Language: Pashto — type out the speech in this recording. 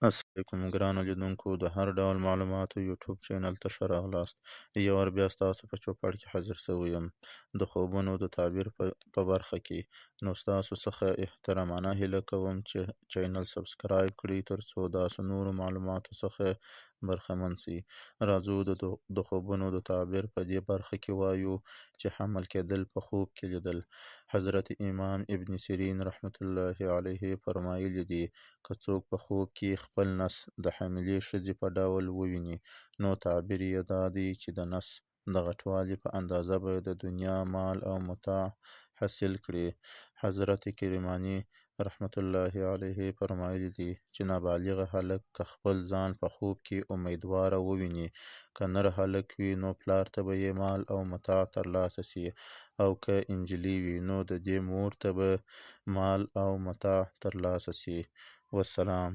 السلام علیکم ګرانو لیدونکو، د هر ډول معلوماتو یوټیوب چینل ته ښه راغلاست. یو وار بیا ستاسو په چوپړ کې حاضر شوی یم د خوبونو د تعبیر په برخه کې. نو ستاسو څخه احترامانه هیله کوم چې چینل سبسکرایب کړئ ترڅو داسو نورو معلوماتو څخه برخمن شئ. راځو د خوبونو د تعبیر په دې برخه کې وایو چې حمل کېدل په خوب کې لیدل. حضرت امام ابن سیرین رحمت الله علیه فرمایلي دي، که څوک په خوب کې خپل نس د حاملې ښځې په ډول وویني نو تعبیر یې دا دی چې د نس د غټوالي په اندازه به د دنیا مال او متاع حاصل کړي. حضرت کرماني رحمت الله علیه فرمایلي دي چې نابالغه هلک که خپل ځان په خوب کې امیدواره وویني، که نر هلک وي نو پلار ته به یې مال او متاع ترلاسه شي، او که انجلۍ وي نو د دې مور ته به مال او متاع ترلاسه شي. والسلام.